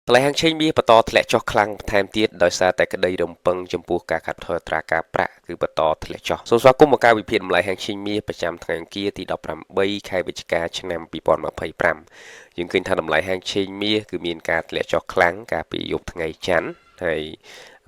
តម្លៃហាងឆេងមាសបន្តធ្លាក់ចុះខ្លាំងបន្ថែមទៀតដោយសារតែក្តីរំពឹងចំពោះការកាត់បន្ថយអត្រាការប្រាក់គឺបន្តធ្លាក់ចុះសូមស្វាគមន៍មកការវិភាគតម្លៃហាងឆេងមាសប្រចាំថ្ងៃអង្គារទី18ខែវិច្ឆិកាឆ្នាំ2025យើងឃើញថាតម្លៃហាងឆេងមាសគឺមានការធ្លាក់ចុះខ្លាំងកាលពីយប់ថ្ងៃច័ន្ទហើយ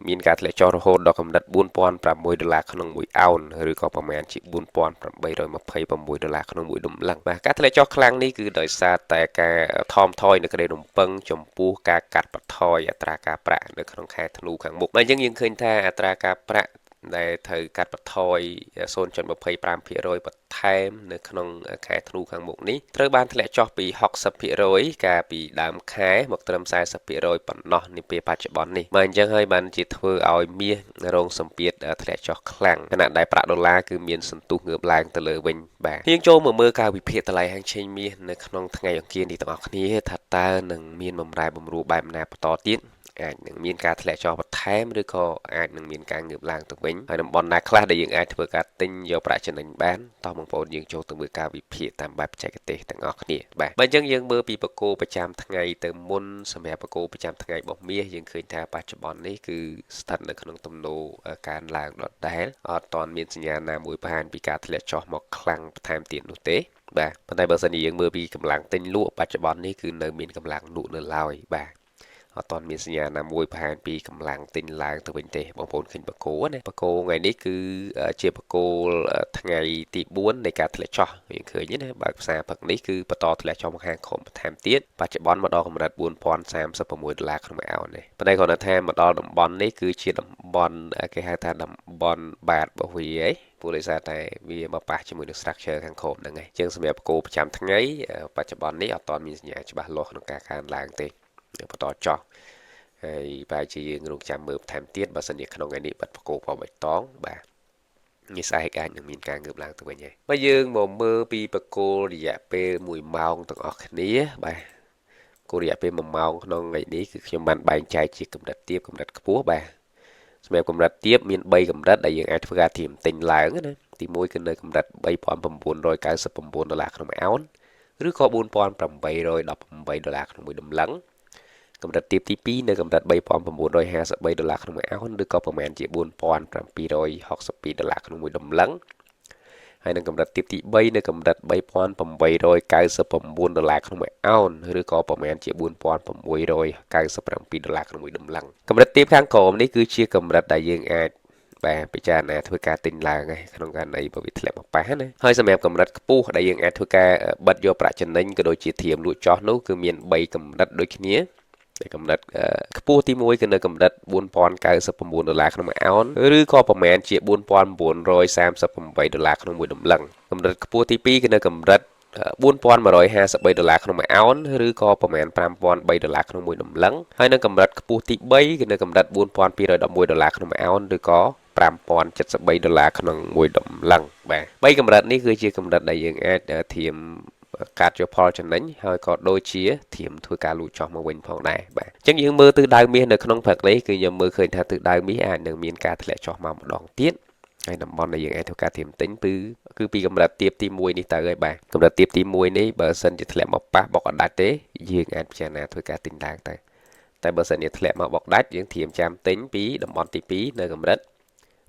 មានការធ្លាក់ចុះរហូតដល់កម្រិត4006ដុល្លារក្នុងមួយអោនឬក៏ប្រមាណជា4826ដុល្លារក្នុងមួយដុំលឹងបាទការធ្លាក់ចុះខ្លាំងនេះគឺដោយសារតែការថមថយនៅក្តីរំពឹងចំពោះការកាត់បន្ថយអត្រាការប្រាក់នៅក្នុងខែធ្នូខាងមុខបាទអញ្ចឹងយើងឃើញថាអត្រាការប្រាក់ដែលត្រូវកាត់បន្ថយ0.25%បន្ថែមនៅក្នុងខែធ្នូខាងមុខនេះត្រូវបានធ្លាក់ចុះពី60%កាលពីដើមខែមកត្រឹម40%ប៉ុណ្ណោះនាពេលបច្ចុប្បន្ននេះបាទអញ្ចឹងហើយបានជាធ្វើឲ្យមាសរងសម្ពាធធ្លាក់ចុះខ្លាំងខណៈដែលប្រាក់ដុល្លារគឺមានសន្ទុះងើបឡើងទៅលើវិញបាទយើងចូលមកមើលការវិភាគតម្លៃហាងឆេងមាសនៅក្នុងថ្ងៃអង្គារនេះទាំងអស់គ្នាថាតើនឹងមានបំរែបំរួលបែបណាបន្តទៀតអាចនឹងមានការធ្លាក់ចុះបន្ថែមឬក៏អាចនឹងមានការងើបឡើងទៅវិញហើយតំបន់ណាខ្លះដែលយើងអាចធ្វើការទិញយកប្រាក់ចំណេញបានតោះបងប្អូនយើងចូលទៅមើលការវិភាគតាមបែបបច្ចេកទេសទាំងអស់គ្នាបាទបើអញ្ចឹងយើងមើលពីបកគោប្រចាំថ្ងៃទៅមុនសម្រាប់បកគោប្រចាំថ្ងៃរបស់មាសយើងឃើញថាបច្ចុប្បន្ននេះគឺស្ថិតនៅក្នុងទំនោរកើនឡើងដដែលអត់ទាន់មានសញ្ញាណាមួយបង្ហាញពីការធ្លាក់ចុះមកខ្លាំងបន្ថែមទៀតនោះទេបាទប៉ុន្តែបើសិនជាយើងមើលពីកម្លាំងទិញលក់បច្ចុប្បន្ននេះគឺនៅមានកម្លាំងលក់នៅឡើយបាទអត់ទាន់មានសញ្ញាណាមួយបង្ហាញពីកម្លាំងទិញឡើងទៅវិញទេបងប្អូនឃើញបកគោណាបកគោថ្ងៃនេះគឺជាបកគោថ្ងៃទី4នៃការធ្លាក់ចុះយើងឃើញណាបើកផ្សារព្រឹកនេះគឺបន្តធ្លាក់ចុះមកខាងក្រោមបន្ថែមទៀតបច្ចុប្បន្នមកដល់កម្រិត4036ដុល្លារក្នុងមួយអោននេះប៉ុន្តែគ្រាន់តែថាមកដល់តំបន់នេះគឺជាតំបន់គេហៅថាតំបន់បាតរបស់វាឯងព្រោះដោយសារតែវាមកប៉ះជាមួយនឹង structure ខាងក្រោមហ្នឹងឯងជាងសម្រាប់បកគោប្រចាំថ្ងៃបច្ចុប្បន្ននេះអត់ទាន់មានសញ្ញាច្បាស់លាស់ក្នុងការកើនឡើងទេបន្តចោះហើយបែរជាយើងរងចាំមើលបន្ថែមទៀតបើសិនជាក្នុងថ្ងៃនេះបាត់បកគោពណ៌បៃតងបាទនេះស្អែកអាចនឹងមានការងើបឡើងទៅវិញហើយបើយើងមកមើលពីបកគោរយៈពេល1ម៉ោងទាំងអស់គ្នាបាទគោលរយៈពេល1ម៉ោងក្នុងថ្ងៃនេះគឺខ្ញុំបានបែងចែកជាកម្រិតទាបកម្រិតខ្ពស់បាទសម្រាប់កម្រិតទាបមាន3កម្រិតដែលយើងអាចធ្វើការធៀមទិញឡើងណាទី1គឺនៅកម្រិត3999ដុល្លារក្នុងមួយអោនឬក៏4818ដុល្លារក្នុងមួយតម្លឹងកម្រិតទាបទី2នៅកម្រិត3953ដុល្លារក្នុងមួយអោនឬក៏ប្រមាណជា4762ដុល្លារក្នុងមួយតម្លឹងហើយនឹងកម្រិតទាបទី3នៅកម្រិត3899ដុល្លារក្នុងមួយអោនឬក៏ប្រមាណជា4697ដុល្លារក្នុងមួយតម្លឹងកម្រិតទាបខាងក្រោមនេះគឺជាកម្រិតដែលយើងអាចបាទពិចារណាធ្វើការទិញឡើងឯក្នុងករណីបើវាធ្លាក់មកប៉ះណាហើយសម្រាប់កម្រិតខ្ពស់ដែលយើងអាចធ្វើការបិទយកប្រាក់ចំណេញក៏ដូចជាធៀមលក់ចោះនោះគឺមាន3កម្រិតដូចគ្នាតែកម្រិតខ្ពស់ទី1គឺនៅកម្រិត4099ដុល្លារក្នុងមួយអោនឬក៏ប្រមាណជា4938ដុល្លារក្នុងមួយតម្លឹងកម្រិតខ្ពស់ទី2គឺនៅកម្រិត4153ដុល្លារក្នុងមួយអោនឬក៏ប្រមាណ5003ដុល្លារក្នុងមួយតម្លឹងហើយនៅកម្រិតខ្ពស់ទី3គឺនៅកម្រិត4211ដុល្លារក្នុងមួយអោនឬក៏5073ដុល្លារក្នុងមួយតម្លឹងបាទបីកម្រិតនេះគឺជាកម្រិតដែលយើងអាចធៀមកាត់យកផលចំណេញហើយក៏ដូចជាធៀមធ្វើការលូចចោះមកវិញផងដែរបាទអញ្ចឹងយើងមើលទិសដៅមាសនៅក្នុងព្រឹកនេះគឺខ្ញុំមើលឃើញថាទិសដៅមាសអាចនឹងមានការធ្លាក់ចុះមកម្ដងទៀតហើយតំបន់ដែលយើងអាចធ្វើការធៀមទិញគឺពីកម្រិតទាបទី1នេះទៅហើយបាទកម្រិតទាបទី1នេះបើសិនជាធ្លាក់មកប៉ះបុកអត់ដាច់ទេយើងអាចពិចារណាធ្វើការទិញឡើងទៅតែបើសិនជាធ្លាក់មកបុកដាច់យើងធៀមចាំទិញពីតំបន់ទី2នៅកម្រិត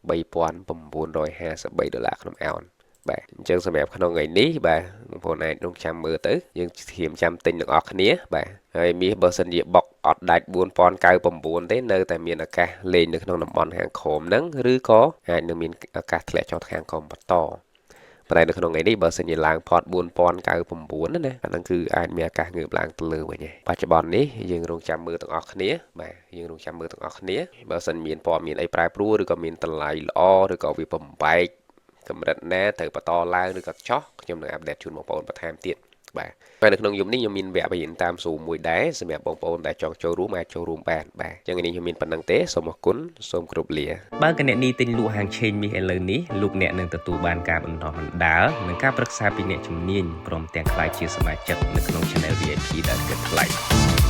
3953ដុល្លារក្នុងអោនបាទអញ្ចឹងសម្រាប់ក្នុងថ្ងៃនេះបាទបងប្អូនអាចរងចាំមើលទៅយើងធៀមចាំទិញទាំងអស់គ្នាបាទហើយមាសបើសិនជាបុកអត់ដាច់4099ទេនៅតែមានឱកាសលេងនៅក្នុងតំបន់ខាងក្រោមហ្នឹងឬក៏អាចនឹងមានឱកាសធ្លាក់ចុះខាងក្រោមបន្តប៉ុន្តែនៅក្នុងថ្ងៃនេះបើសិនជាឡើងផត4099ណាអាហ្នឹងគឺអាចមានឱកាសងើបឡើងទៅលើវិញហើយបច្ចុប្បន្ននេះយើងរងចាំមើលទាំងអស់គ្នាបាទយើងរងចាំមើលទាំងអស់គ្នាបើសិនមានព័ត៌មានអីប្រែប្រួលឬក៏មានតម្លៃល្អឬក៏វាបំបែកកម្រិតណាត្រូវបន្តឡើងឬក៏ចុះខ្ញុំនឹង update ជូនបងប្អូនបន្ថែមទៀតបាទហើយនៅក្នុងយប់នេះខ្ញុំមានវគ្គបង្រៀនតាម Zoom មួយដែរសម្រាប់បងប្អូនដែលចង់ចូលរួមអាចចូលរួមបានបាទអញ្ចឹងនេះខ្ញុំមានប៉ុណ្្នឹងទេសូមអរគុណសូមគោរពលា បើគណនីទិញលក់ហាងឆេងមាសឥឡូវនេះលោកអ្នកនឹងទទួលបានការបណ្ដុះបណ្ដាលនិងការប្រឹក្សាពីអ្នកជំនាញព្រមទាំងក្លាយជាសមាជិកនៅក្នុង Channel VIP ដែលគិតថ្លៃ។